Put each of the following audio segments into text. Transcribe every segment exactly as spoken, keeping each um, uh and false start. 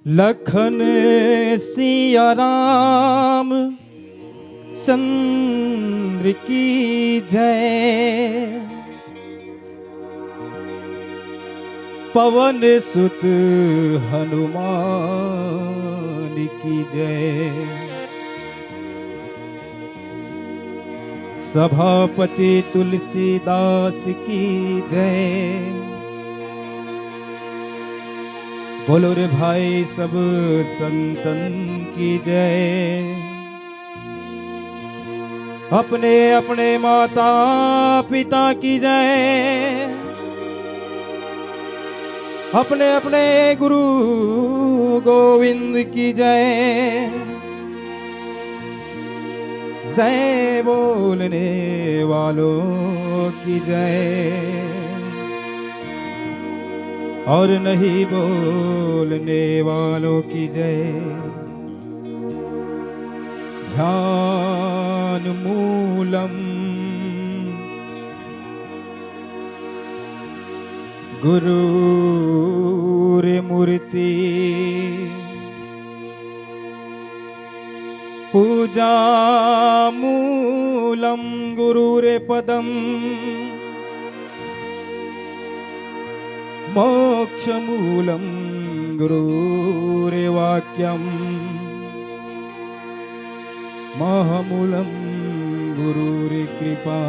लखन सिया राम चंद्र की जय। पवन सुत हनुमान की जय। सभापति तुलसीदास की जय। बोलो रे भाई सब संतन की जय। अपने अपने माता पिता की जय। अपने अपने गुरु गोविंद की जय। जय बोलने वालों की जय और नहीं बोलने वालों की जय। ध्यान मूलम गुरुर्मूर्ति पूजा मूलम गुरुर्पदम मोक्ष मूलम गुरुर्वाक्यम महामूलम गुरुर्कृपा।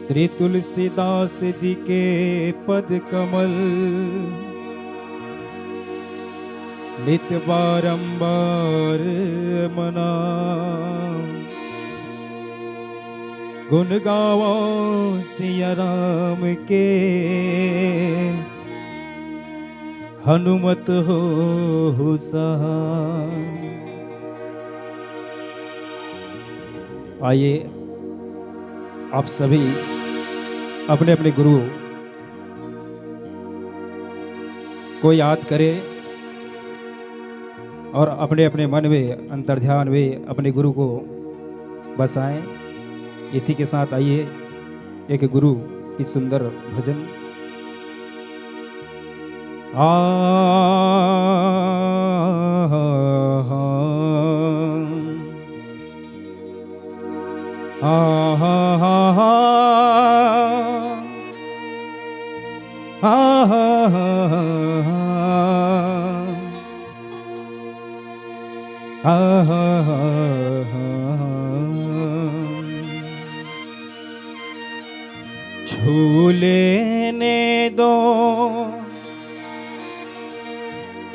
श्री तुलसीदास जी के पद कमल नित बारंबार मना। गुण गावो सिया राम के हनुमत हो सहाय। आइए, आप सभी अपने अपने गुरु को याद करें और अपने अपने मन में अंतर्ध्यान में अपने गुरु को बसाएं। इसी के साथ आइए, एक गुरु की सुंदर भजन। आ छू लेने दो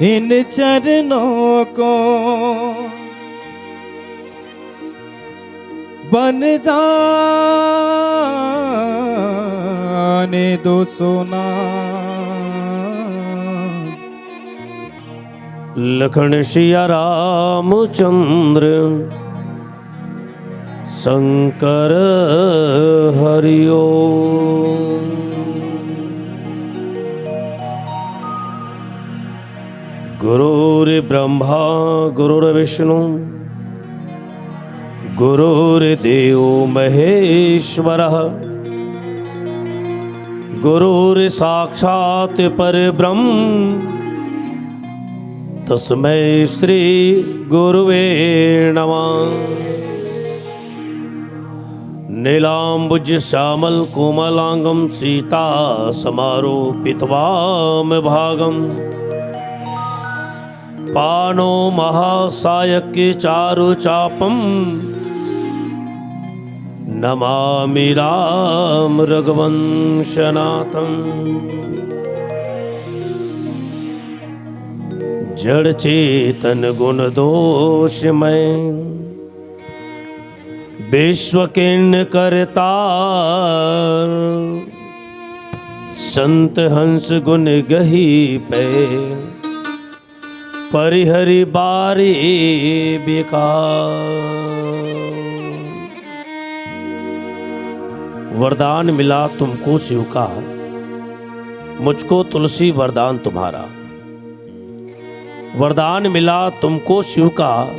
इन चरणों को, बन जाने दो सोना। लखन सिया रामचंद्र शंकर हरि ओम। गुरुर्ब्रह्मा गुरुर्विष्णु गुरुर्देव महेश्वरः। गुरुर्साक्षात् परब्रह्म तस्मै श्री गुरुवे नमः। नीलाम्बुज श्यामल कोमलांगम सीता समारूपित वाम भागम। पाणौ महासायक्य चारु चापम। नमामि राम रघुवंशनाथम। जड़ चेतन गुण दोष मैं विश्व किन्न करता। संत हंस गुण गही पे परिहरि बारी बिकार। वरदान मिला तुमको शिव का, मुझको तुलसी वरदान तुम्हारा। वरदान मिला तुमको शिव का,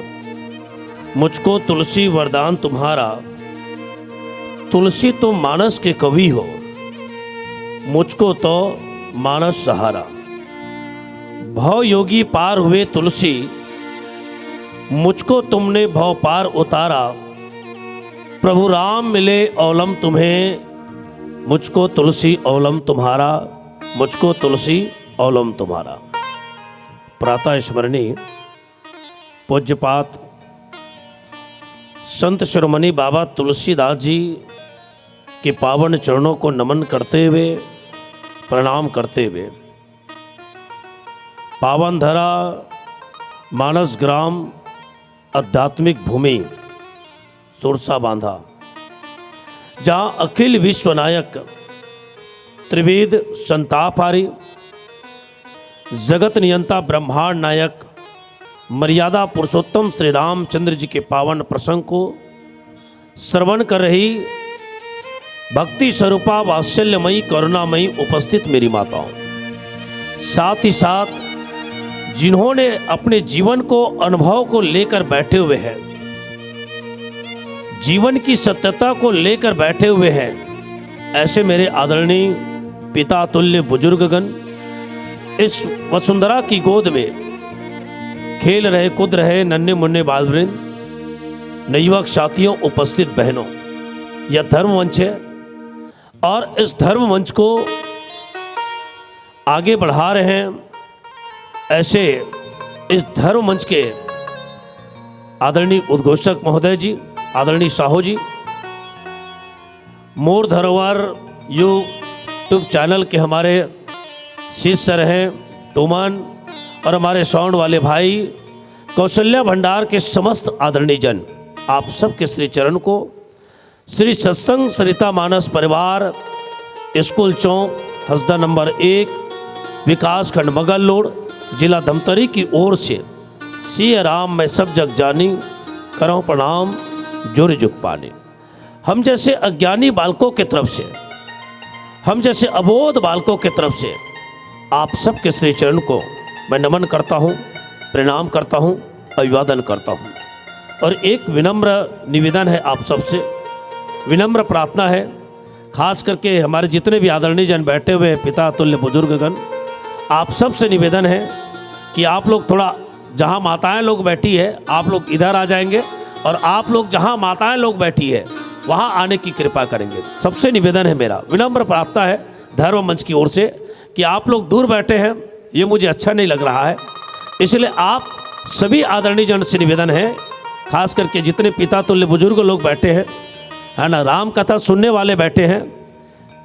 मुझको तुलसी वरदान तुम्हारा। तुलसी तुम मानस के कवि हो, मुझको तो मानस सहारा। भव योगी पार हुए तुलसी, मुझको तुमने भव पार उतारा। प्रभु राम मिले ओलम तुम्हें, मुझको तुलसी ओलम तुम्हारा, मुझको तुलसी ओलम तुम्हारा। प्रातः स्मरणी पूज्यपाद संत शिरोमणि बाबा तुलसीदास जी के पावन चरणों को नमन करते हुए, प्रणाम करते हुए, पावन धरा मानस ग्राम आध्यात्मिक भूमि सुरसा बांधा, जहां अखिल विश्व नायक त्रिविध संताप हारी, जगत नियंता ब्रह्मांड नायक, मर्यादा पुरुषोत्तम श्री रामचंद्र जी के पावन प्रसंग को श्रवण कर रही भक्ति स्वरूपा वात्सल्यमयी करुणामयी उपस्थित मेरी माताओं, साथ ही साथ जिन्होंने अपने जीवन को, अनुभव को लेकर बैठे हुए हैं, जीवन की सत्यता को लेकर बैठे हुए हैं, ऐसे मेरे आदरणीय पिता तुल्य बुजुर्गगण, इस वसुंधरा की गोद में खेल रहे, कूद रहे नन्हे मुन्ने बाल वृंद, नवयुवक साथियों, उपस्थित बहनों, यह धर्म मंच है और इस धर्म मंच को आगे बढ़ा रहे हैं ऐसे इस धर्म मंच के आदरणीय उद्घोषक महोदय जी, आदरणीय साहू जी, मोर धरोहर YouTube चैनल के हमारे शिष्य रहे टूमन और हमारे साउंड वाले भाई, कौशल्या भंडार के समस्त आदरणीय जन, आप सबके श्री चरण को श्री सत्संग सरिता मानस परिवार, स्कूल चौक, हसदा नंबर एक, विकास खंड मगल रोड, जिला धमतरी की ओर से सिया राम मैं सब जग जानी, करहूं प्रणाम जोर जुग पानी। हम जैसे अज्ञानी बालकों के तरफ से, हम जैसे अबोध बालकों के तरफ से आप सबके श्री चरण को मैं नमन करता हूँ, प्रणाम करता हूँ, अभिवादन करता हूँ। और एक विनम्र निवेदन है आप सबसे, विनम्र प्रार्थना है, खास करके हमारे जितने भी आदरणीय जन बैठे हुए हैं, पिता तुल्य बुजुर्गगण, आप सबसे निवेदन है कि आप लोग थोड़ा, जहाँ माताएं लोग बैठी है, आप लोग इधर आ जाएंगे और आप लोग जहाँ माताएं लोग बैठी है, वहाँ आने की कृपा करेंगे। सबसे निवेदन है मेरा, विनम्र प्रार्थना है धर्म मंच की ओर से कि आप लोग दूर बैठे हैं, ये मुझे अच्छा नहीं लग रहा है। इसलिए आप सभी आदरणीय जन से निवेदन है, खास करके जितने पिता तुल्य बुजुर्ग लोग बैठे हैं, है ना, राम कथा सुनने वाले बैठे हैं,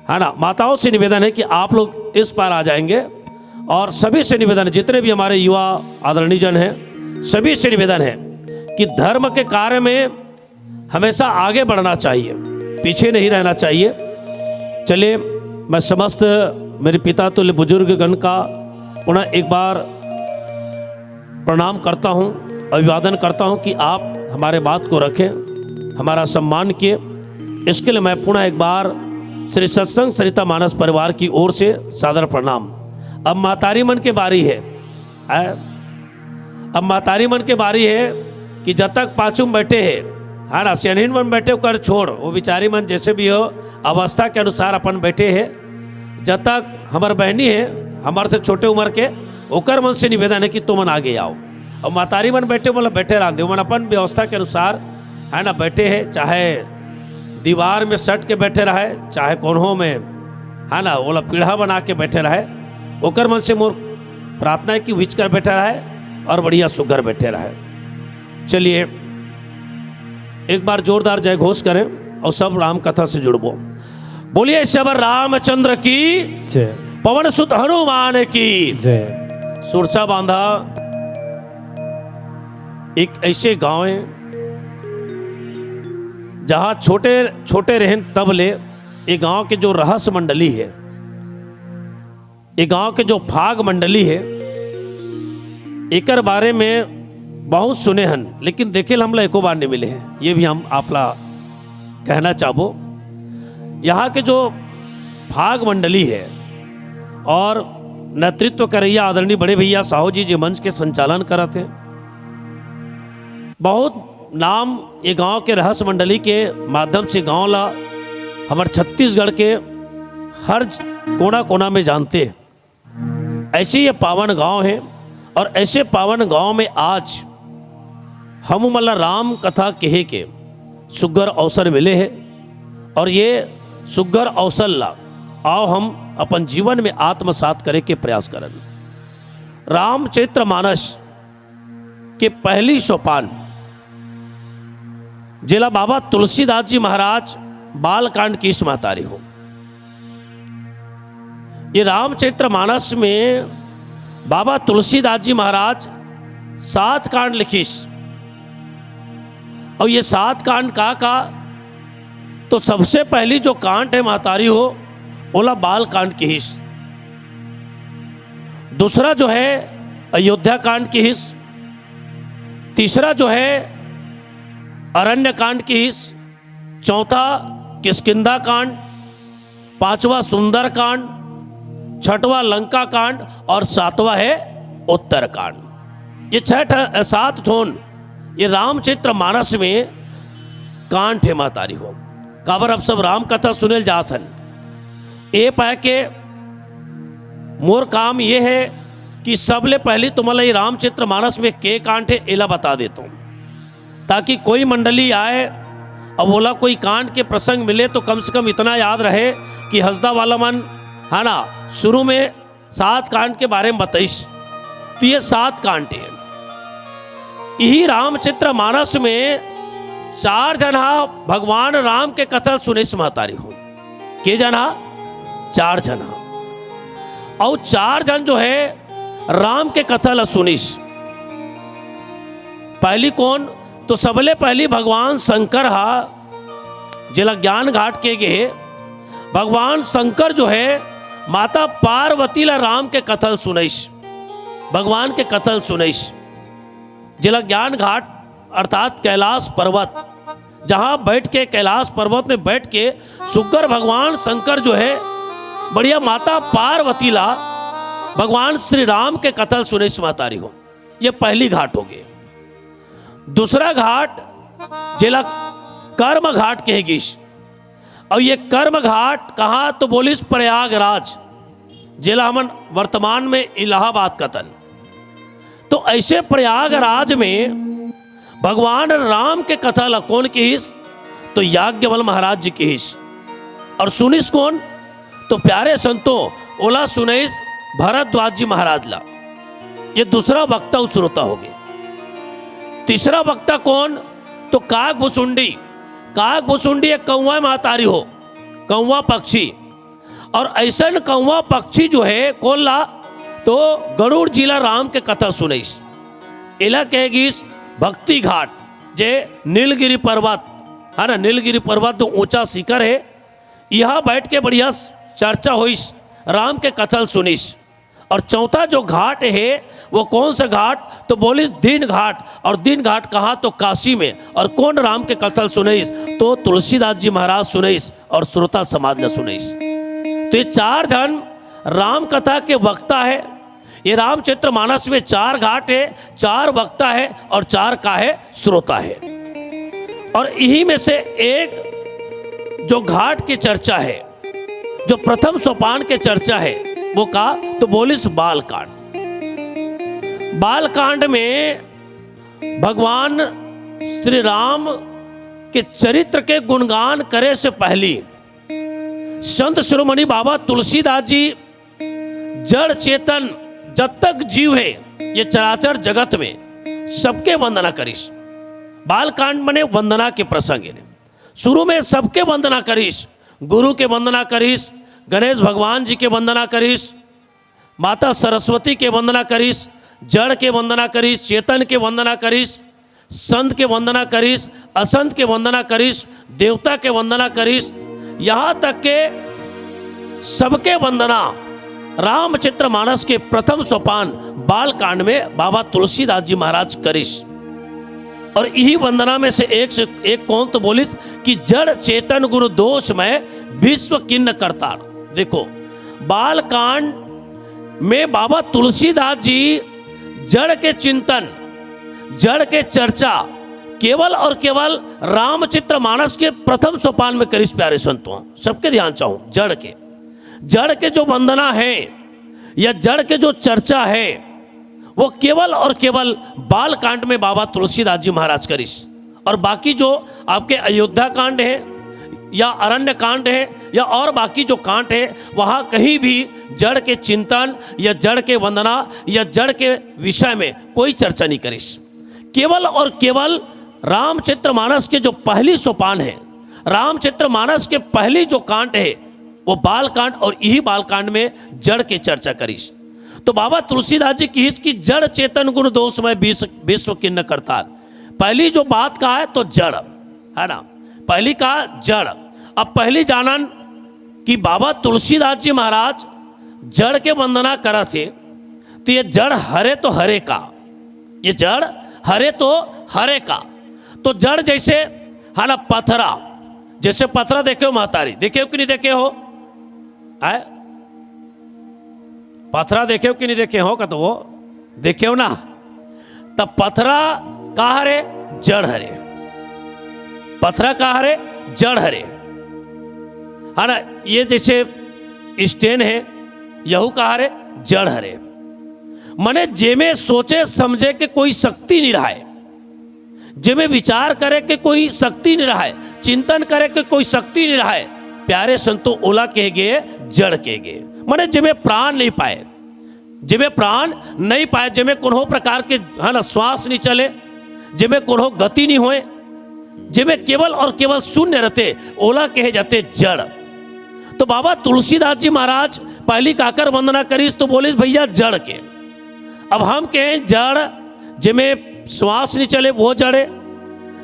है ना, माताओं से निवेदन है कि आप लोग इस पार आ जाएंगे। और सभी से निवेदन है, जितने भी हमारे युवा आदरणीय जन हैं, सभी से निवेदन है कि धर्म के कार्य में हमेशा आगे बढ़ना चाहिए, पीछे नहीं रहना चाहिए। चलिए, मैं समस्त मेरे पिता तुल्य बुजुर्गगण का पुनः एक बार प्रणाम करता हूँ, अभिवादन करता हूँ कि आप हमारे बात को रखें, हमारा सम्मान किए। इसके लिए मैं पुनः एक बार श्री सत्संग सरिता मानस परिवार की ओर से सादर प्रणाम। अब महतारी मन के बारी है, है? अब महतारी मन के बारी है कि जब तक पाछू में बैठे है, है ना, सियानिन मन बैठे, ओकर छोड़, वो बिचारी मन जैसे भी हो, अवस्था के अनुसार अपन बैठे है। जब तक हमर बहनी है, हमर से छोटे उम्र के, ओकर मन से निवेदन है कि तुमन आगे आओ। और महतारी मन बैठे, मतलब बैठे रहन दे, ओमन अपन व्यवस्था के अनुसार, है ना, बैठे है, चाहे दीवार में सट के बैठे रहे, चाहे कोन्हो में, है ना, ओला पीढ़ा बना के बैठे रहे, ओकर मन से मोर प्रार्थना है कि विच कर बैठे रहे और बढ़िया सुघर बैठे रहे। चलिए, एक बार जोरदार जय घोष करें और सब राम कथा से जुड़बो। बोलिए सबर रामचंद्र की, जय। पवन सुत हनुमान की, जय। सुरसा बांधा एक ऐसे गांव है, जहां छोटे छोटे रहन तब ले ये गांव के जो रहस्य मंडली है, ये गांव के जो फाग मंडली है, एकर बारे में बहुत सुने हन, लेकिन देखे ल हमला एको बार नहीं मिले हैं। ये भी हम आपला कहना चाहबो। यहाँ के जो फाग मंडली है और नेतृत्व करैया आदरणीय बड़े भैया साहू जी, जे मंच के संचालन करत हैं, बहुत नाम ये गांव के रहस्य मंडली के माध्यम से गांव ला हमर छत्तीसगढ़ के हर कोना कोना में जानते हैं, ऐसे ये पावन गांव है। और ऐसे पावन गांव में आज हम मन ला राम कथा कहे के सुग्घर अवसर मिले है। और ये सुग्घर अवसर ला आओ हम अपन जीवन में आत्मसात करे के प्रयास करन। रामचरित मानस के पहली सोपान, जेला बाबा तुलसीदास जी महाराज बालकांड किहिस महतारी हो। ये रामचरित मानस में बाबा तुलसीदास जी महाराज सात कांड लिखिस। और ये सात कांड का का, तो सबसे पहली जो कांड है महतारी हो, ओला बालकांड किहिस। दूसरा जो है अयोध्या कांड किहिस। तीसरा जो है अरण्य कांड किहिस। चौथा किष्किंधा कांड। पांचवा सुंदर कांड। छठवा लंका कांड। और सातवां है उत्तर कांड। ये छह ठ-, सात ठोन ये रामचरित मानस में कांड हे महतारी हो। काबर अब सब राम कथा सुनेल जात हन। ए पाय के मोर काम ये है कि सबले पहली तुमन ला ये रामचरित मानस में के कांड हे, एला बता देता हूँ, ताकि कोई मंडली आए, अब ओला कोई कांड के प्रसंग मिले तो कम से कम इतना याद रहे कि हसदा वाला मन, है ना, शुरू में सात कांड के बारे में बताइस। तो ये सात कांड हे। यही रामचरित मानस में चार झन हा भगवान राम के कथा सुनिस महतारी हो। के झन हा? चार झन हा। अउ चार झन जो है राम के कथा ला सुनिस। पहली कोन? तो सबले पहली भगवान शंकर हा, जेला ज्ञान घाट के गे हे। भगवान शंकर जो है माता पार्वती ला राम के कथा ल सुनइस, भगवान के कथा ल सुनइस, जेला ज्ञान घाट अर्थात कैलाश पर्वत, जहाँ बैठ के, कैलाश पर्वत में बैठ के सुग्घर भगवान शंकर जो है बढ़िया माता पार्वती ला भगवान श्री राम के कथा ल सुनइस महतारी हो। ये पहली घाट होगे। दूसरा घाट जेला कर्म घाट कहे गिस। अउ ये कर्म घाट कहाँ तो बोलिस प्रयागराज, जेला हमन वर्तमान में इलाहाबाद कथन। तो ऐसे प्रयागराज में भगवान राम के कथा ला कोन किहिस? तो याज्ञवल्क्य महाराज जी किहिस। अउ सुनिस कोन? तो प्यारे संतो, ओला सुनइस भरद्वाज जी महाराज ला। ये दूसरा वक्ता अउ श्रोता होगे। तीसरा वक्ता कोन? तो काग भुसुंडी। काग भुसुंडी एक कौवा महतारी हो, कौवा पक्षी। अउ अइसन कौवा पक्षी जो है कोन ला, तो गरुड़ जी ला राम के कथा सुनइस। एला कहे गिस भक्ति घाट, जे नीलगिरी पर्वत है ना, नीलगिरी पर्वत जो ऊंचा शिखर है, यहाँ बैठ के बढ़िया चर्चा होइस, राम के कथा ल सुनिस। अउ चौथा जो घाट है, वो कौन सा घाट? तो बोलिस दीन घाट। अउ दीन घाट कहाँ? तो काशी में। अउ कोन राम के कथा ल सुनइस? तो तुलसीदास जी महाराज सुनइस अउ श्रोता समाज ला सुनइस। तो ये चार झन राम कथा के वक्ता है। ये रामचरित मानस में चार घाट है, चार वक्ता है अउ चार का है? श्रोता है। अउ इही में से एक जो घाट की चर्चा है, जो प्रथम सोपान के चर्चा है, वो का? तो बोलिस बालकांड। बालकांड में भगवान श्री राम के चरित्र के गुणगान करे से पहली संत शिरोमणि बाबा तुलसीदास जी जड़ चेतन, जब तक जीव है ये चराचर जगत में, सबके वंदना करिस। बालकांड मने वंदना के प्रसंग है। शुरू में सबके वंदना करिस, गुरु के वंदना करिस, गणेश भगवान जी के वंदना करिस, माता सरस्वती के वंदना करिस, जड़ के वंदना करिस, चेतन के वंदना करिस, संत के वंदना करिस, असंत के वंदना करिस, देवता के वंदना करिस। यहाँ तक के सबके वंदना रामचरित मानस के प्रथम सोपान बालकांड में बाबा तुलसीदास जी महाराज करिस। अउ इही वंदना में से एक से एक कोन तो बोलिस कि जड़ चेतन गुण दोष में विश्व किन्न करतार। देखो, बालकांड में बाबा तुलसीदास जी जड़ के चिंतन, जड़ के चर्चा, केवल और केवल रामचरित मानस के प्रथम सोपान में करिस। प्यारे संतों, सबके ध्यान चाहूं, जड़ के, जड़ के जो वंदना है या जड़ के जो चर्चा है, वो केवल और केवल बाल कांड में बाबा तुलसीदास जी महाराज करिस। और बाकी जो आपके अयोध्या कांड है या अरण्य कांड है या और बाकी जो कांड है, वहाँ कहीं भी जड़ के चिंतन या जड़ के वंदना या जड़ के विषय में कोई चर्चा नहीं करिस। केवल और केवल रामचरित मानस के जो पहली सोपान है, रामचरित मानस के पहली जो कांड है, वो बाल कांड, और यही बाल कांड में जड़ के चर्चा करिस। तो बाबा तुलसीदास जी किहिस कि जड़ चेतन गुण दोष मय विश्व, विश्व किन्न करतार। पहली जो बात का है तो जड़, है ना, पहली का जड़। अब पहली जानन कि बाबा तुलसीदास जी महाराज जड़ के वंदना करत हे, तो ये जड़ हरे तो हरे का, ये जड़ हरे तो हरे का। तो जड़ जैसे, है ना, पथरा, जैसे पथरा देखे हो महतारी, देखे हो कि नहीं देखे हो? आय, पथरा देखे हो कि नहीं देखे हो? का तो वो देखे हो ना। तब पथरा का हरे? जड़ हरे। पथरा का हरे? जड़ हरे, है ना। ये जैसे स्टेन है, यहू का हरे? जड़ हरे। मने जेमे सोचे समझे के कोई शक्ति नहीं रहा है, जेमे विचार करे के कोई शक्ति नहीं रहा है, चिंतन करे के कोई शक्ति नहीं रहा है, प्यारे संतो, ओला कहे गे जड़ कहे गे। मने जेमे प्राण नहीं पाए, जेमे प्राण नहीं पाए, जेमे कोनो प्रकार के, है ना, श्वास नहीं चले, जेमे कोनो गति नहीं होए, जेमे केवल और केवल शून्य रहते, ओला कहे जाते जड़। तो बाबा तुलसीदास जी महाराज पहली काकर वंदना करिस तो बोलिस, भैया, जड़ के। अब हम कहें जड़, जेमे श्वास नहीं चले, वो जड़े,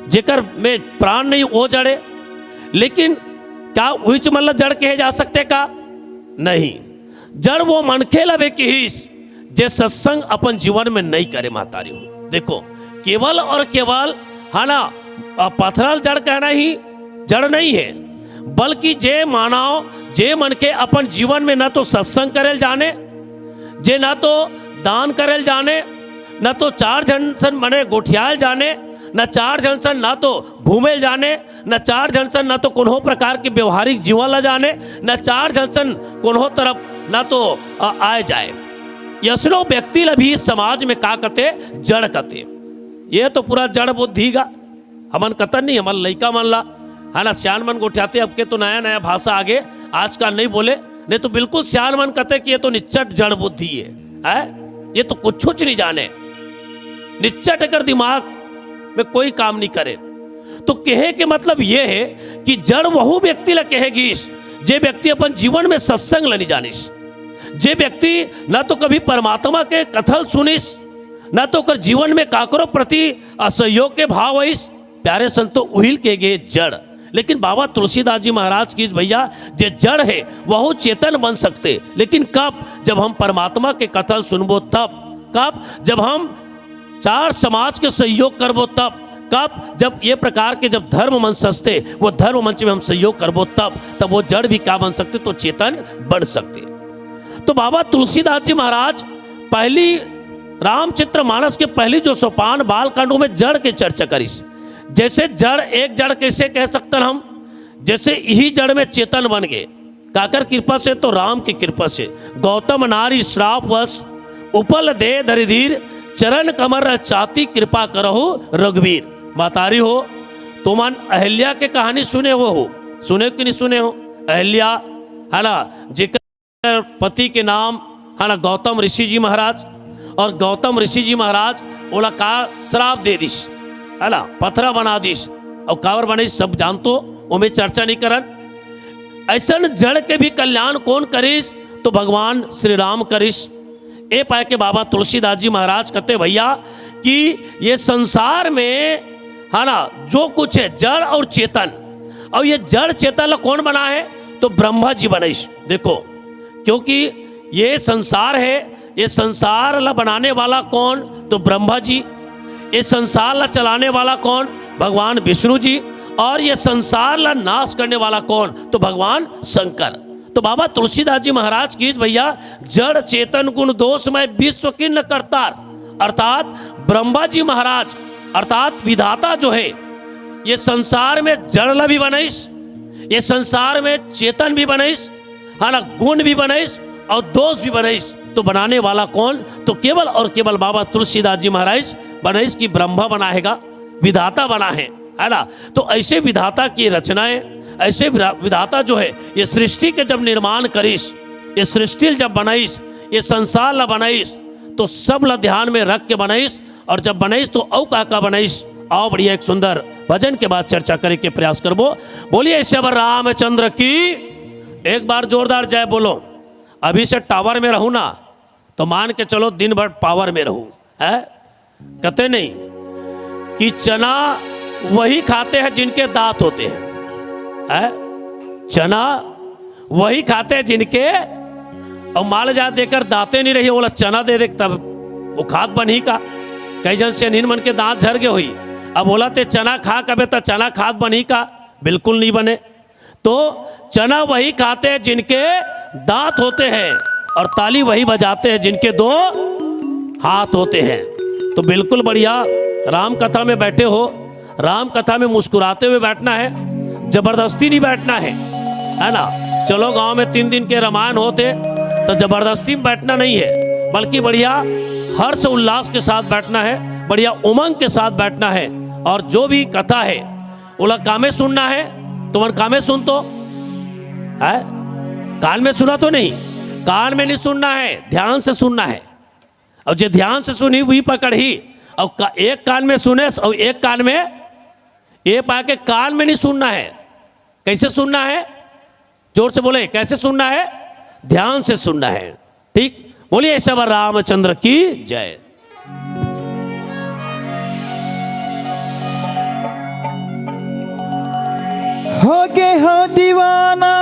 जेकर में प्राण नहीं, वो जड़े। लेकिन क्या उहिच मन ला जड़ कहे जा सकते का? नहीं। जड़ वो मनखे ला भी किहिस, जे सत्संग अपन जीवन में नहीं करे, महतारी हो। देखो, केवल और केवल, है ना, अ, पथरा ल जड़ कहना ही जड़ नहीं है, बल्कि जे मानव, जे मनखे अपन जीवन में ना तो सत्संग करे ल जाने, जे ना तो दान करे ल जाने, ना तो चार झन सन मने गोठियाए ल जाने, ना चार झन सन ना तो घूमे ल जाने, ना चार झन सन ना तो कोनो प्रकार के व्यवहारिक जीवन ला जाने, ना चार झन सन कोनो तरफ ना तो, अ, आए जाए। यसनो व्यक्ति ला भी समाज में का कथे? जड़ कथे। ये तो पूरा जड़ बुद्धि गा। हमन कतन नहीं, हमन लइका मन ला, है ना, सियान मन गोठियाथे। अब के तो नया नया भाषा आगे, आजकल नहीं बोले, नहीं तो बिल्कुल सियान मन कथे कि ये तो निच्चट जड़ बुद्धि है, है? ये तो कुछ कुछ नहीं जाने, निच्चट एकर दिमाग में कोई काम नहीं करे। तो कहे के मतलब ये है कि जड़ वहू व्यक्ति ला कहे गीस, जे व्यक्ति अपन जीवन में सत्संग ला नहीं जानिस, जे व्यक्ति ना तो कभी परमात्मा के कथा ल सुनिस, ना तो ओकर जीवन में काकरो प्रति असहयोग के भाव आइस। प्यारे संतो, उहिल कहे गे जड़। लेकिन बाबा तुलसीदास जी महाराज किहिस, भैया, जे जड़ है वहू चेतन बन सकते, लेकिन कब? जब हम परमात्मा के कथा ल सुनबो तब। कब? जब हम चार समाज के सहयोग करबो तब। कब? जब ये प्रकार के जब धर्म मंच सजथे, वो धर्म मंच में हम सहयोग करबो तब, तब वो जड़ भी क्या बन सकते? तो चेतन बन सकते। तो बाबा तुलसीदास जी महाराज पहली रामचरित मानस के पहली जो सोपान बाल कांडों में जड़ के चर्चा करिस, जैसे जड़, एक जड़ कैसे कह सकतन हम, जैसे यही जड़ में चेतन बन गए। काकर कृपा से? तो राम की कृपा से। गौतम नारी श्राप वश उपल दे धरि धीर, चरण कमर चाती कृपा करहु रघुवीर। महतारी हो, तुमन अहिल्या के कहानी सुने हो, हो? सुने हो कि नहीं सुने हो? अहिल्या, है ना, जेकर पति के नाम, है ना, गौतम ऋषि जी महाराज, और गौतम ऋषि जी महाराज ओला का श्राप दे दिस, है ना, पथरा बना दिस। और काबर बनाइस, सब जानतो, ओमे चर्चा नहीं करन। ऐसन जड़ के भी कल्याण कौन करिस? तो भगवान श्री राम करिस। ए पाए के बाबा तुलसीदास जी महाराज कहते, भैया, कि ये संसार में, है ना, जो कुछ है जड़ और चेतन, और ये जड़ चेतन ला कौन बना है? तो ब्रह्मा जी बनाइस। देखो, क्योंकि ये संसार है, ये संसार ला बनाने वाला कौन? तो ब्रह्मा जी। ये संसार ला चलाने वाला कौन? भगवान विष्णु जी। और ये संसार ला नाश करने वाला कौन? तो भगवान शंकर। तो बाबा तुलसीदास जी महाराज किहिस, भैया, जड़ चेतन गुण दोष मय विश्व किन्न करतार, अर्थात ब्रह्मा जी महाराज अर्थात विधाता जो है, ये संसार में जड़ ला भी बनाइस, ये संसार में चेतन भी बनाइस, है ना, गुण भी बनाइस और दोष भी बनाइस। तो बनाने वाला कौन? तो केवल और केवल बाबा तुलसीदास जी महाराज बनाइस, कि ब्रह्मा बना हैगा, विधाता बना है, है ना। तो ऐसे विधाता की रचनाएं, ऐसे विधा-, विधाता जो है, ये सृष्टि के जब निर्माण करिस, ये सृष्टि जब बनाइस, ये संसार ला बनाइस, तो सब ला ध्यान में रख के बनाइस। और जब बनाइस तो अउ का का बनाइस, आओ बढ़िया एक सुंदर भजन के बाद चर्चा करे के प्रयास करबो। बोलिए सबर रामचंद्र की, एक बार जोरदार जय बोलो। अभी से टावर में रहू ना, तो मान के चलो दिन भर पावर में रहू, है? कहते नहीं कि चना वही खाते हैं जिनके दांत होते हैं, है? चना वही खाते हैं जिनके, और माल जात देकर दांते नहीं रही, बोला चना दे दे, तब वो खात बनही का? कई जन से नीन मन के दांत झर गए हुई, अब बोला ते चना खा कबे, त चना खात बनही का? बिल्कुल नहीं बने। तो चना वही खाते हैं जिनके दांत होते हैं, और ताली वही बजाते हैं जिनके दो हाथ होते हैं। तो बिल्कुल बढ़िया, राम कथा में बैठे हो, राम कथा में मुस्कुराते हुए बैठना है, जबरदस्ती नहीं बैठना है, है ना। चलो, गांव में तीन दिन के रामायण होते तो जबरदस्ती में बैठना नहीं है, बल्कि बढ़िया हर्ष उल्लास के साथ बैठना है, बढ़िया उमंग के साथ बैठना है। और जो भी कथा है, ओला कामे सुनना है, तुमन कामे सुन तो है, कान में सुना तो नहीं, कान में नहीं सुनना है, ध्यान से सुनना है। और जे ध्यान से सुनी, वही पकड़ही। और का-, एक कान में सुने और एक कान में, ये पा के कान में नहीं सुनना है। कैसे सुनना है? जोर से बोले, कैसे सुनना है? ध्यान से सुनना है। ठीक, बोलिए सबर रामचंद्र की जय। हो गे हो दीवाना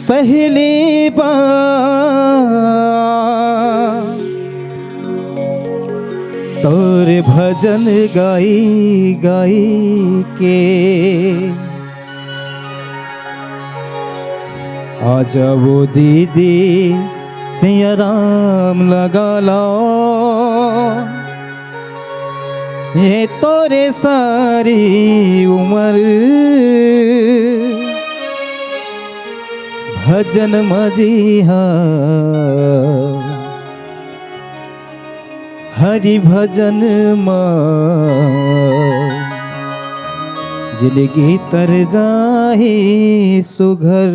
पहली बार, तोर भजन गाई गाई के। आजा वो दीदी सिया राम लगा लो, ये तोरे सारी उम्र भजन मजी हा। हरि भजन म जिंदगी तर जाही सुघर।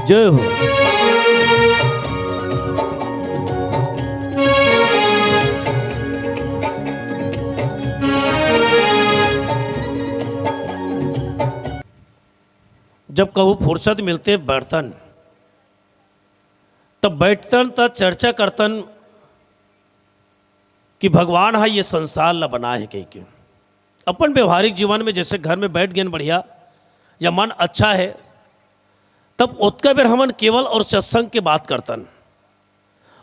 जय हो। जब कहूँ फुर्सत मिलते बैठतन, तब बैठतन त चर्चा करतन कि भगवान ह ये संसार ला बनाए हे कहिके। अपन व्यवहारिक जीवन में जैसे घर में बैठ गेन बढ़िया या मन अच्छा है, तब ओतका बेर हमन केवल और सत्संग के बात करतन।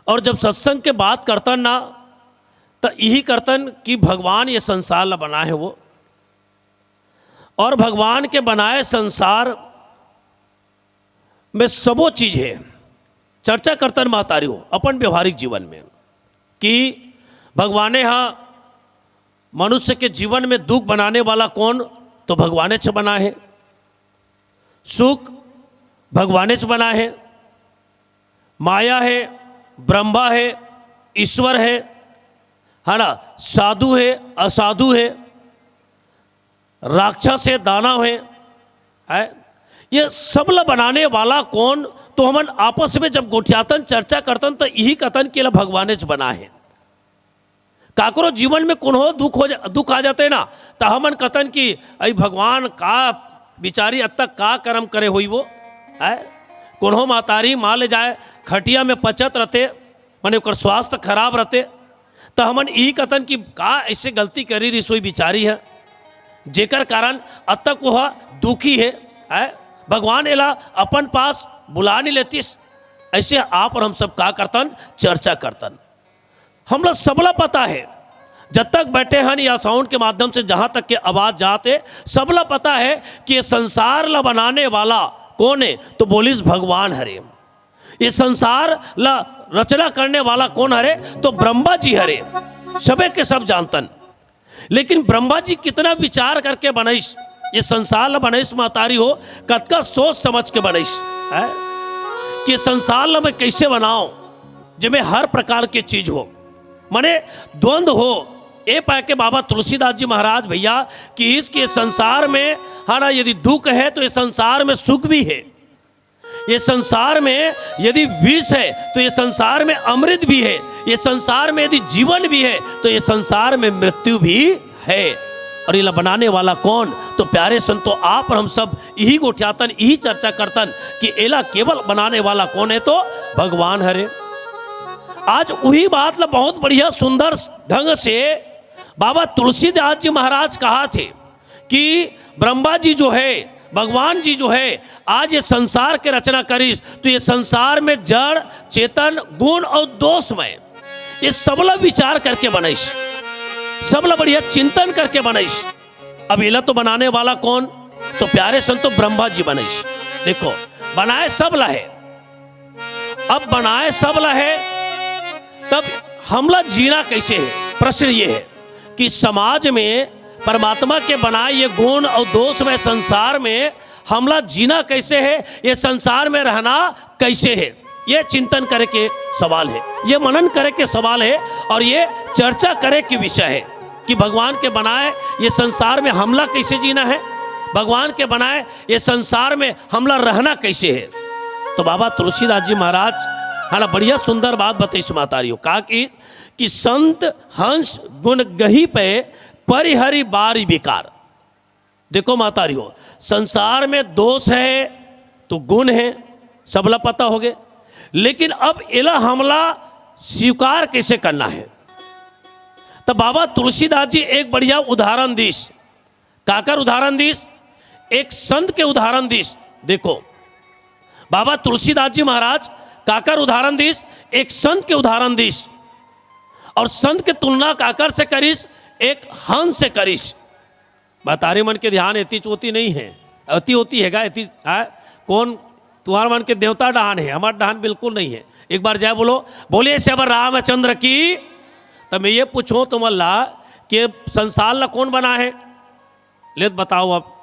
और जब सत्संग के बात करतन ना, त यही करतन कि भगवान ये संसार ला बनाए हे वो, और भगवान के बनाए संसार में सबो चीज हे। चर्चा करतन महतारी हो अपन व्यवहारिक जीवन में कि भगवाने हा मनुष्य के जीवन में दुख बनाने वाला कौन, तो भगवाने च बना है। सुख भगवाने च बना है, माया है, ब्रह्मा है, ईश्वर है, है ना, साधु है, असाधु है, राक्षस है, दानव है, है? ये सब ला बनाने वाला कौन? तो हमन आपस में जब गोठियातन, चर्चा करतन, तो यही कथन के ला भगवाने च बना है। काकरो जीवन में कोनो दुख हो जा, दुख आ जाते ना, तो हमन कथन कि अई भगवान का बिचारी अतक का कर्म करे होई वो, है? कोनो महतारी मान ले जाए खटिया में पचत रहते, माने ओकर स्वास्थ्य खराब रहते, त हमन इही कथन कि का ऐसे गलती करी रहिस होही बिचारी ह, जेकर कारण अब तक वो दुखी हे, है? भगवान एला अपन पास बुला नहीं लेतिस। ऐसे आप और हम सब का करतन, चर्चा करतन। हमला सबला पता है, जब तक बैठे हन या साउंड के माध्यम से जहाँ तक के आवाज जात हे, सबला पता है कि ये संसार ला बनाने वाला कोन हे? तो बोलिस, भगवान हरे। ये संसार ला रचना करने वाला कोन हरे? तो ब्रह्मा जी हरे। सबे के सब जानतन। लेकिन ब्रह्मा जी कितना विचार करके बनइस, ये संसार ला बनइस महतारी हो, कतका सोच समझ के बनइस, हैं? कि संसार ला मैं कैसे बनाओ, जेमे हर प्रकार के चीज हो, माने द्वंद हो। ए पाके बाबा तुलसीदास जी महाराज भैया किहिस कि ये संसार में, है ना, यदि दुख है तो ये संसार में सुख भी है। ये संसार में यदि विष है तो ये संसार में अमृत भी है। ये संसार में यदि जीवन भी है तो ये संसार में मृत्यु भी है। और एला बनाने वाला कोन? तो प्यारे संतो, आप और हम सब यही गोठियातन, यही चर्चा करतन कि एला केवल बनाने वाला कोन हे? तो भगवान हरे। आज वही बात ला बहुत बढ़िया सुंदर ढंग से बाबा तुलसीदास जी महाराज कहाथे कि ब्रह्मा जी जो है, भगवान जी जो है, आज ये संसार के रचना करिस, तो ये संसार में जड़, चेतन, गुण और दोषमय, ये सबला विचार करके बनइस, सबला बढ़िया चिंतन करके बनइस। अब एला तो बनाने वाला कोन? तो प्यारे संतो, ब्रह्मा जी बनइस। देखो, बनाए सबला हे, अब बनाए सबला हे, तब हमला जीना कैसे हे? प्रश्न ये हे कि समाज में परमात्मा के बनाए ये गुण और दोषमय संसार में हमला जीना कैसे हे, ये संसार में रहना कैसे हे, ये चिंतन करे के सवाल हे, ये मनन करे के सवाल हे और ये चर्चा करे के विषय हे कि भगवान के बनाए ये संसार में हमला कैसे जीना हे, भगवान के बनाए ये संसार में हमला रहना कैसे हे। तो बाबा तुलसीदास जी महाराज, है ना, बढ़िया सुंदर बात बताइस महतारी हो, का कि, कि संत हंस गुण गही पे, परिहरि बारी विकार। देखो महतारी हो, संसार में दोष हे तो गुण हे, सबला पता होगे, लेकिन अब एला हमला स्वीकार कैसे करना हे? तो बाबा तुलसीदास जी एक बढ़िया उदाहरण दिस। काकर उदाहरण दिस? एक संत के उदाहरण दिस। देखो, बाबा तुलसीदास जी महाराज काकर उदाहरण दिस? एक संत के उदाहरण दिस। और संत के तुलना काकर से करिस? एक हंस से करिस। महतारी मन के ध्यान एती चोती नहीं हे, अति ओती हे गा, एती, आ, कोन तुंहर मन के देवता डहान हे, हमर डहान बिल्कुल नहीं हे। एक बार जय बोलो, बोलिए सियावर रामचंद्र की। तो मैं ये पूछूं तुमन ला कि संसार ला कोन बनाए हे? ले तो बताओ, अब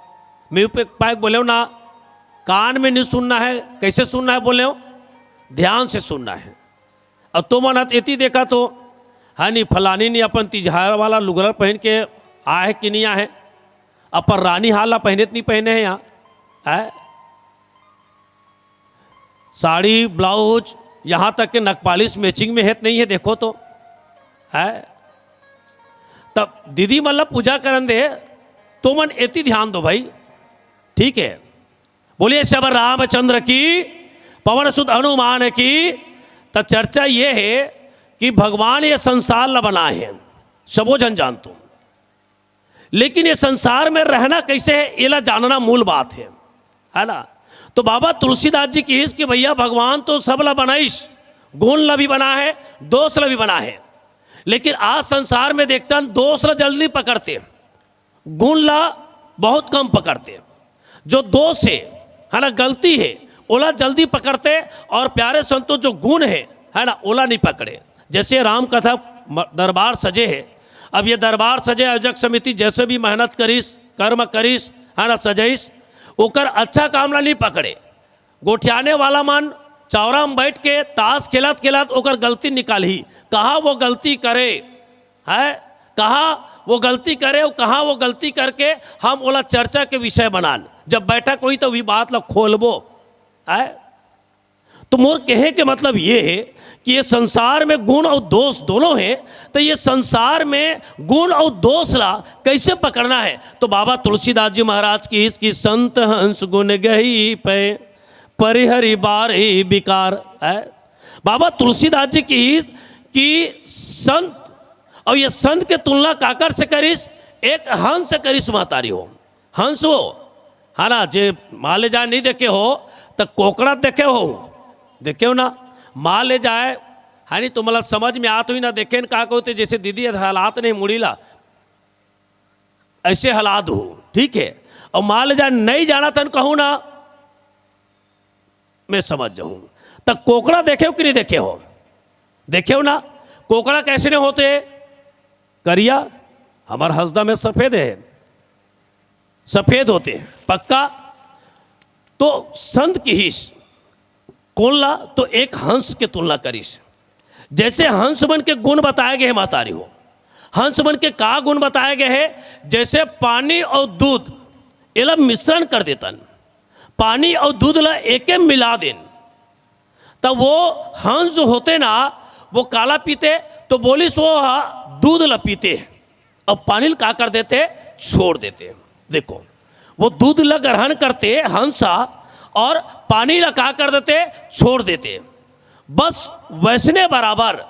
मैं पे पाए बोलेव ना, कान में नहीं सुनना हे, कैसे सुनना हे बोलेव? ध्यान से सुनना हे। अब तुमन एती देखा तो, है नी, फलानी नी अपन तिजहार वाला लुगरा पहन के आए हे कि नहीं आए हे? अपन रानीहार ला पहने त नहीं पहने हे यहाँ, है? साड़ी, ब्लाउज, यहाँ तक के नखपालिश matching में हे त नहीं हे, देखो तो, है? तब दीदी मन ला पूजा करन दे, तुमन एती ध्यान दो भाई, ठीक हे? बोलिए सियावर रामचंद्र की, पवन सुत हनुमान की। त चर्चा ये हे कि भगवान ये संसार ला बनाए हे, सबो झन जानतो, लेकिन ये संसार में रहना कैसे हे, एला जानना मूल बात हे, है ना? तो बाबा तुलसीदास जी किहिस कि भैया, भगवान तो सबला बनाइस, गुण ला भी बनाए हे, दोष ला भी बनाए हे, लेकिन आज संसार में देखतन दोष ला जल्दी पकड़ते, गुण ला बहुत कम पकड़ते। जो दोष हे, है ना, गलती हे, ओला जल्दी पकड़ते, और प्यारे संतो, जो गुण हे, है ना, ओला नहीं पकड़े। जैसे राम कथा म-, दरबार सजे हे, अब ये दरबार सजे, आयोजक समिति जैसे भी मेहनत करिस, कर्म करिस, है ना, सजइस, ओकर अच्छा काम ला नहीं पकड़े। गोठियाने वाला मन चौरा में बैठ के ताश खेलत खेलत ओकर गलती निकालही, कहाँ वो गलती करे, है, कहाँ वो गलती करे और कहाँ वो गलती करके हम ओला चर्चा के विषय बनान। जब बैठक होही तो वही बात ला खोलबो, है। तो मोर कहे के मतलब ये हे कि ये संसार में गुण और दोष दोनों हे, तो ये संसार में गुण और दोष ला कैसे पकड़ना हे? तो बाबा तुलसीदास जी महाराज किहिस कि संत हंस गुण गही पे, परिहरि बारी विकार, है। बाबा तुलसीदास जी किहिस कि संत, और ये संत के तुलना काकर से करिस? एक हंस से करिस महतारी हो। हंस हो, है ना, जे मान ले जाए नहीं देखे हो, तो कोकड़ा देखे हो, देखे हो ना, मान ले जाए, है नहीं, तुम्हारा समझ में आत होही ना, देखे न का कहते, जैसे दीदी हलात नहीं मुड़ी ला, ऐसे हलात हो, ठीक हे। और मान ले जाए नहीं जानत हन कहूँ ना, मैं समझ जाऊं। त कोकड़ा देखे हो कि नहीं देखे हो? देखे हो ना? कोकड़ा कैसे नहीं होते? करिया, हमर हंसदा में सफेद है, सफेद होते हैं पक्का। तो संत किहिस कोन ला? तो एक हंस के तुलना करिस। जैसे हंस मन के गुण बताए गए हैं, महतारी हो, हंस मन के का गुण बताए गए हैं? जैसे पानी और दूध, एला मिश्रण कर देतन, पानी और दूध ला एके मिला देन, तब वो हंस जो होते ना, वो काला पीते, तो बोलिस वो हा दूध ला पीते, अब पानी ला का कर देते? छोड़ देते। देखो, वो दूध ला ग्रहण करते हंसा, और पानी ला का कर देते? छोड़ देते। बस वैसने बराबर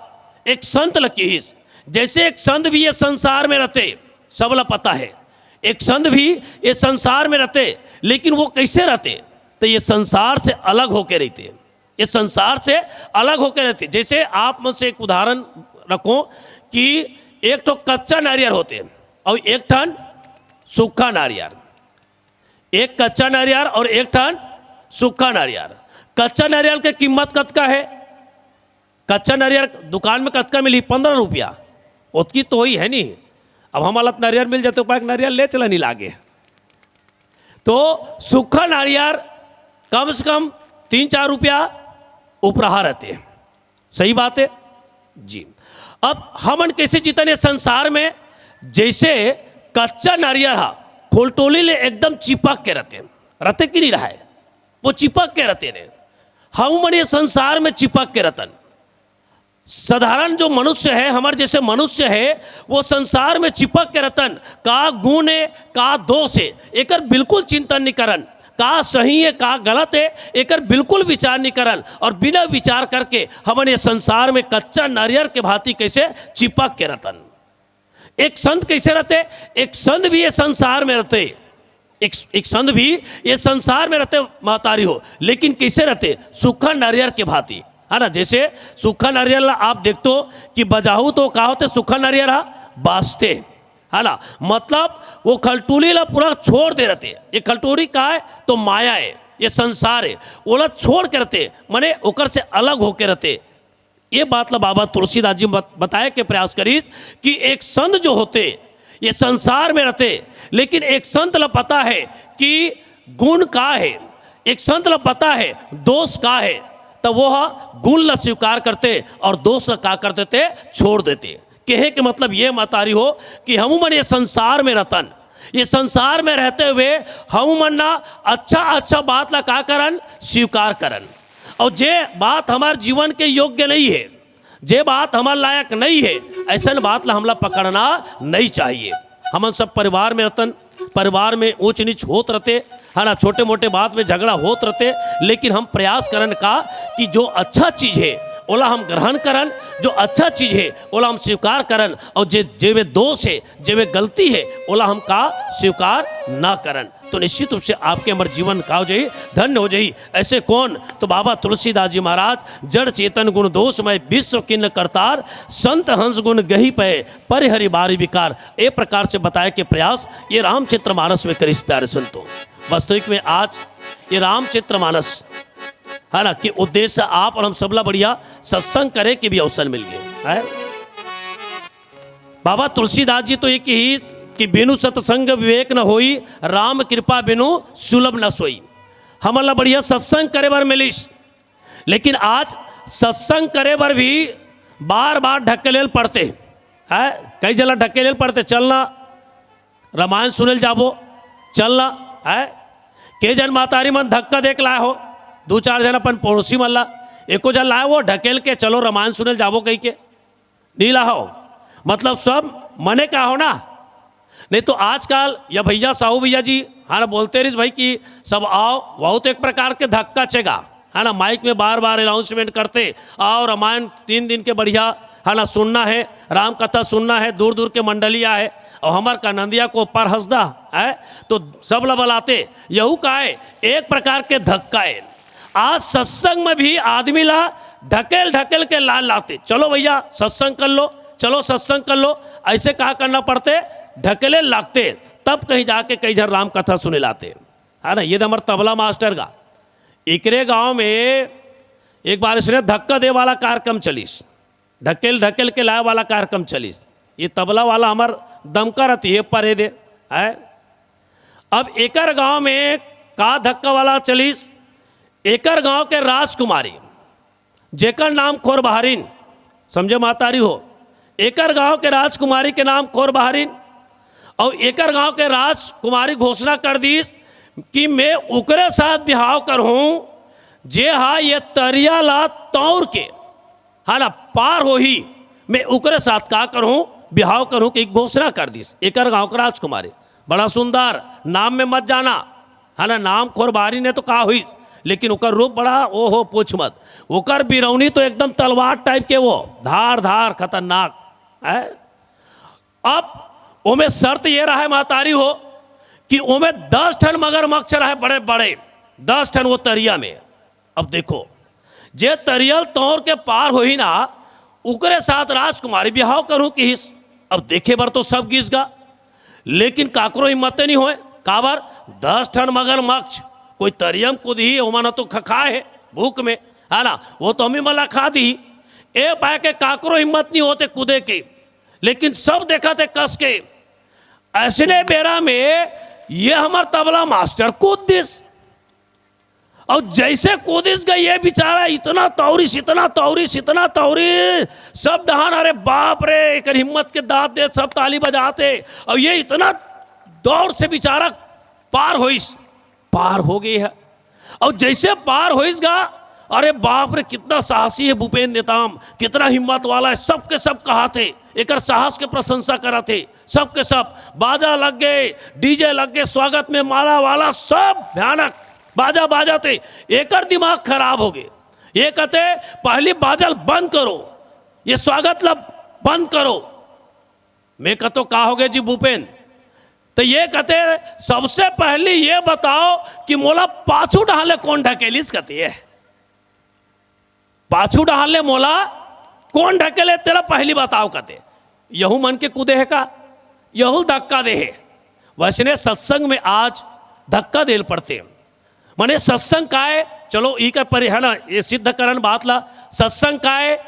एक संत ला किहिस। जैसे एक संत भी ये संसार में रहते, सब ला पता है, एक संत भी ये संसार में रहते, लेकिन वो कैसे रहते? तो ये संसार से अलग होके रहते, ये संसार से अलग होके रहते। जैसे आप मन से एक उदाहरण रखो कि एक ठो कच्चा नारियल होते और एक ठन सूखा नारियल, एक कच्चा नारियल और एक ठन सूखा नारियल। कच्चा नारियल के कीमत कतका है? कच्चा नारियल दुकान में कतका मिली? पन्द्रह रुपया। ओतकी तो होई है नहीं। अब हमला त नारियल मिल जाते, पाए नारियल ले चला नहीं लागे। तो सूखा नारियल कम से कम तीन चार रुपया उपराहा रहते। सही बात है जी। अब हमन कैसे जीतन ये संसार में? जैसे कच्चा नारियल हा खोलटोली ले एकदम चिपक के रहते, रहते कि नहीं रहे? वो चिपक के रहते ने। हम मन ये संसार में चिपक के रहतन। साधारण जो मनुष्य है, हमर जैसे मनुष्य है, वो संसार में चिपक के रहतन। का गुण है, का दोष है, एकर बिल्कुल चिंतन नहीं करन। का सही है, का गलत है, एकर बिल्कुल विचार नहीं करन। और बिना विचार करके हमन ये संसार में कच्चा नारियल के भांति कैसे चिपक के रहतन। एक संत कैसे रहते? एक संत भी ये संसार में रहते, एक, एक संत भी ये संसार में रहते, महतारी हो, लेकिन कैसे रहते? सूखा नारियल के भांति, है ना? जैसे सूखा नारियल ला आप देखतो कि बजाहू तो का होते? सूखा नारियल हा बासते, है ना? मतलब वो खलटूली ला पूरा छोड़ दे रहते। ये खलटूली का है? तो माया है, ये संसार है। ओला छोड़ के रहते, माने ओकर से अलग होके रहते। ये बात ला बाबा तुलसीदास जी बत-, बताए के प्रयास करिस कि एक संत जो होते, ये संसार में रहते, लेकिन एक संत ला पता है कि गुण का है, एक संत ला पता है दोष का है, तब वो ह गुण ला स्वीकार करते और दोष ला का कर देते? छोड़ देते। कहे के मतलब ये, महतारी हो, कि हमू मन ये संसार में रहतन, ये संसार में रहते हुए हमू मन ना अच्छा अच्छा बात ला का करन? स्वीकार करन। और जे बात हमार जीवन के योग्य नहीं है, जे बात हमार लायक नहीं है, ऐसन बात ला हमला पकड़ना नहीं चाहिए। हमन सब परिवार में रहतन, परिवार में ऊंच नीच होत रहते, है ना, छोटे मोटे बात में झगड़ा होत रहते, लेकिन हम प्रयास करन का कि जो अच्छा चीज है ओला हम ग्रहण करन, जो अच्छा चीज है ओला हम स्वीकार करन, और जे, जे में दोष है, जे में गलती है, ओला हम का स्वीकार ना करन, तो निश्चित रूप से आपके हमर जीवन का हो जाही? धन्य हो जाही। ऐसे कौन? तो बाबा तुलसीदास जी महाराज, "जड़ चेतन गुण दोष मय, विश्व किन्न करतार, संत हंस गुण गहि पय, परिहरि बारि विकार।" ए प्रकार से बताए के प्रयास ये रामचरित मानस में करिस। प्यारे संतो, वास्तविक में आज ये रामचरित मानस, है ना, कि उद्देश्य आप और हम सबला बढ़िया सत्संग करे के भी अवसर मिल गए है। बाबा तुलसीदास जी तो ये किहिस कि "बिनु सत्संग विवेक न होई, राम कृपा बिनु सुलभ न सोई।" हमन ला बढ़िया सत्संग करे बर मिलिस, लेकिन आज सत्संग करे बर भी बार बार ढकेले ल पड़ते है। कई झन ला ढकेले ल पड़ते, "चल ना, रामायण सुने ल जाबो, चल ना।" है, के झन महतारी मन धक्का दे के लाए हो, दू चार झन अपन पड़ोसी मन ला, एको झन लाए हो ढकेल के, "चलो रामायण सुने ल जाबो" कहि के, नी लाहो, मतलब सब मने का हो ना। नहीं तो आजकल या भैया साहू भैया जी, हाँ ना, बोलते रहिस भाई कि "सब आओ", वो तो एक प्रकार के धक्का छेगा, है ना, माइक में बार बार अनाउंसमेंट करते, "आओ, रामायण तीन दिन के बढ़िया, है ना, सुनना है, राम कथा सुनना है, दूर दूर के मंडली आए, और हमार का नंदिया को पर हंसदा है", तो सब ला बलाते, यहू का है, एक प्रकार के धक्का है। आज सत्संग में भी आदमी ला ढकेल ढकेल के लान लाते, "चलो भैया सत्संग कर लो, चलो सत्संग कर लो", ऐसे कहा करना पड़ते, ढकेले लागते, तब कहीं जाके कई झन राम कथा सुने लाते, है ना। ये तो हमारे तबला मास्टर का, एकरे गांव में एक बार इसने धक्का दे वाला कार्यक्रम चलिस, ढकेल ढकेल के लाए वाला कार्यक्रम चलिस। ये तबला वाला हमर दमका रतिहे परे दे है। अब एकर गांव में का धक्का वाला चलिस? एकर गांव के राजकुमारी, जेकर नाम खोरबहारिन, समझे महतारी हो, एकर गांव के राजकुमारी के नाम खोरबहारिन, और एकर गांव के राजकुमारी घोषणा कर दीस कि मैं ओकरे साथ बिहाव करहूं, जे हा ये तरिया ला तौर के, हा ना, पार होही। मैं ओकरे साथ का करहूं, बिहाव करहूं, कि घोषणा कर दीस एकर गांव के राजकुमारी। बड़ा सुंदर, नाम में मत जाना, है ना, नाम खोरबारी ने तो का होइस, लेकिन ओकर रूप बड़ा, ओहो, पूछ मत। ओकर बिरौनी तो एकदम तलवार टाइप के, वो धार धार खतरनाक है। अब ओमे शर्त ये रहे महतारी हो कि ओमे दस ठन मगरमच्छ रहे, बड़े बड़े, दस ठन वो तरिया में। अब देखो, जे तरियल तौर के पार होही ना, उकरे साथ राजकुमारी बिहाव करूं किहिस। अब देखे बर तो सब गिस गा, लेकिन काकरो हिम्मत नहीं होय। काबर? दस ठन मगरमच्छ कोई तरियम कूदही, ओमन तो खखाए है भूख में, है ना, वो तो हमी मला खा दी। ए पाए के काकरो हिम्मत नहीं होते कूदे के, लेकिन सब देखा थे कस के। ऐसने बेरा में ये हमर तबला मास्टर कूद दिस। और जैसे कूदिस गई, ये बेचारा इतना तौरिस, इतना तौरिस, इतना तौरिस, सब डहान, "अरे बाप रे, एकर हिम्मत के दाद दे", सब ताली बजाते। और ये इतना दौड़ से बेचारा पार होइस, पार हो गई है। और जैसे पार होइस गा, "अरे बाप रे, कितना साहसी है भूपेंद्र नेताम, कितना हिम्मत वाला है", सबके सब कहा थे, एकर साहस के प्रशंसा करा थे। सबके सब बाजा लग गए, डीजे लग गए, स्वागत में माला वाला, सब भयानक बाजा बाजा थे। एकर दिमाग खराब हो गए। ये कहते, "पहली बाजा ल बंद करो, ये स्वागत ला बंद करो।" मैं कहतो, "का हो गए जी भूपेन?" तो ये कहते, "सबसे पहली ये बताओ कि मोला पाछू डहान ले कौन ढकेलिस?" कहते, "पाछू डहान ले मोला कौन ढकेले, तेला पहली बताओ," कहते। यहू मन के कूदे है का? यहू धक्का दे है। वैसने सत्संग में आज धक्का देल पड़ते। माने सत्संग काय? चलो, ई कर परे है ना, ये सिद्ध करन बात ला। सत्संग काय?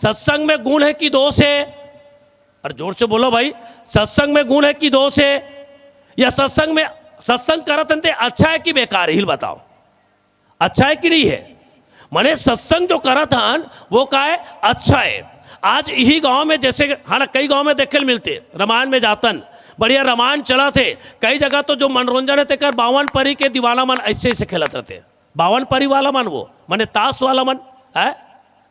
सत्संग में गुण है कि दोष है? और जोर से बोलो भाई, सत्संग में गुण है कि दोष है? या सत्संग में, सत्संग करत हन ते अच्छा है कि बेकार है, हिल बताओ। अच्छा है कि नहीं है? माने सत्संग जो करत हन, वो का है? अच्छा है। आज यही गांव में जैसे, हाँ ना, कई गांव में देखे ल मिलते, रामायण में जातन, बढ़िया रामायण चला थे। कई जगह तो जो मनोरंजन है, तेकर बावन परी के दीवाना मन ऐसे ऐसे खेलत रहते, बावन परी वाला मन, वो माने ताश वाला मन है।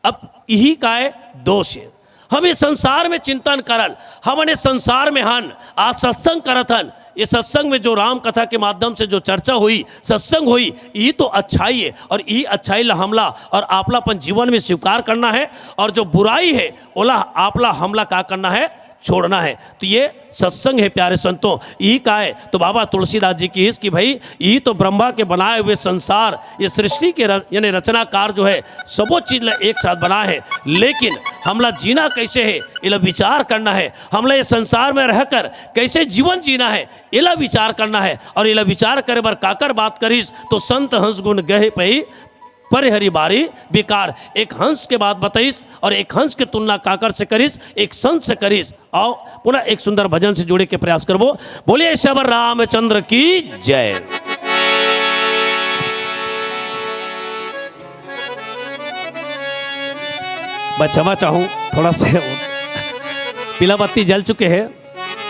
अब यही का है? दोष है। हम ये संसार में चिंतन करन, हमन ये संसार में हन, आज सत्संग करत हन। ये सत्संग में जो राम कथा के माध्यम से जो चर्चा हुई, सत्संग हुई, यही तो अच्छाई है। और यही अच्छाई ला हमला और आपला अपन जीवन में स्वीकार करना है, और जो बुराई है, ओला आपला हमला का करना है? छोड़ना है। तो ये सत्संग है प्यारे संतों, यही का है। तो बाबा तुलसीदास जी किहिस कि भाई, यही तो ब्रह्मा के बनाए हुए संसार, ये सृष्टि के र-, यानी रचनाकार जो है, सबो चीज ला एक साथ बनाए है, लेकिन हमला जीना कैसे है, एला विचार करना है। हमला ये संसार में रहकर कैसे जीवन जीना है, एला विचार करना है। और एला विचार करे बर काकर बात करिस, तो संत हंस गुण गहे पई, परे हरि बारी बिकार। एक हंस के बात बताइस और एक हंस के तुलना काकर से करिस, एक संत से करिस। आओ पुनः एक सुंदर भजन से जोड़े के प्रयास करबो। बोलिए सियावर रामचंद्र की जय। मैं क्षमा चाहूँ, थोड़ा से पीला बत्ती जल चुके हैं।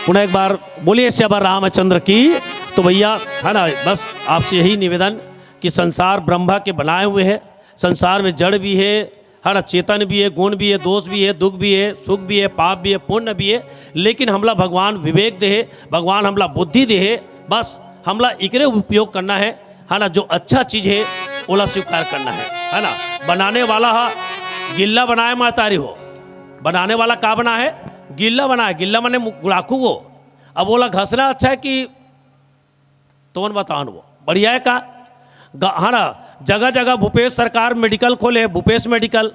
पुनः एक बार बोलिए सियावर रामचंद्र की। तो भैया, है ना, बस आपसे यही निवेदन कि संसार ब्रह्मा के बनाए हुए है, संसार में जड़ भी है, है ना, चेतन भी है, गुण भी है, दोष भी है, दुख भी है, सुख भी है, पाप भी है, पुण्य भी है, लेकिन हमला भगवान विवेक दे है, भगवान हमला बुद्धि दे है। बस हमला इकरे उपयोग करना है, है ना, जो अच्छा चीज है, ओला स्वीकार करना है, है ना। बनाने वाला हा गिल्ला बनाए महतारी हो, बनाने वाला का बना है? गिल्ला बना है। गिल्ला माने मु-, गुड़ाखू वो। अब ओला घसना अच्छा है कि, तो मन बताओ न, वो बढ़िया है का? ग-, है ना, जगह जगह भूपेश सरकार मेडिकल खोले है, भूपेश मेडिकल।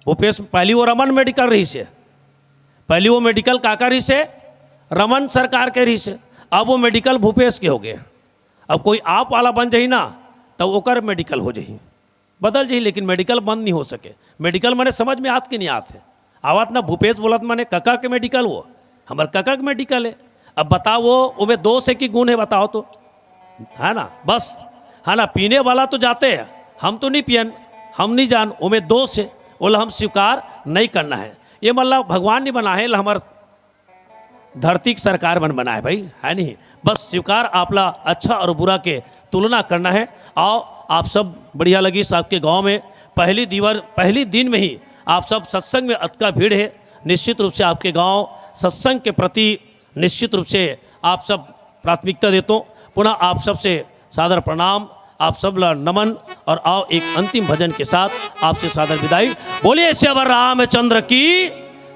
भूपेश, पहली वो रमन मेडिकल रहिस है, पहली वो मेडिकल काकर रहिस है? रमन सरकार के रहिस है। अब वो मेडिकल भूपेश के हो गए। अब कोई आप वाला बन जाही ना, त ओकर मेडिकल हो जाही, बदल जाही, लेकिन मेडिकल बंद नहीं हो सके। मेडिकल माने समझ में आत के नहीं आत हे? आवत ना, भूपेश बोलत माने कका के मेडिकल, वो हमर कका के मेडिकल है। अब बताओ, वो ओमे दोष है कि गुण है, बताओ तो, है ना? बस, है ना, पीने वाला तो जाते हैं, हम तो नहीं पियन, हम नहीं जान, ओमे दोष है, ओला हम स्वीकार नहीं करना है। ये मतलब भगवान नहीं बना है, हमर धरती के सरकार मन बनाए भाई, है नहीं? बस स्वीकार आपला अच्छा और बुरा के तुलना करना है। आओ, आप सब बढ़िया लगी आपके गांव में पहली दीवार, पहली दिन में ही आप सब सत्संग में अतका भीड़ है। निश्चित रूप से आपके गांव सत्संग के प्रति निश्चित रूप से आप सब प्राथमिकता देतो। पुनः आप सबसे सादर प्रणाम, आप सब ला नमन। और आओ, एक अंतिम भजन के साथ आपसे सादर विदाई। बोलिए सियावर रामचंद्र की।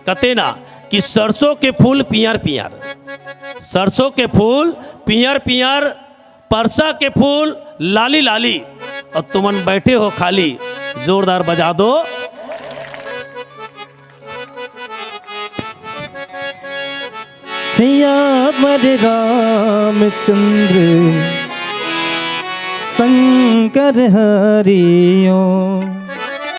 कते ना कि सरसों के फूल पियर पियर, सरसों के फूल पियर पियर, परसा के फूल लाली लाली, और तुमन बैठे हो खाली, जोरदार बजा दो। सियावर रामचंद्र शंकर हरिओ।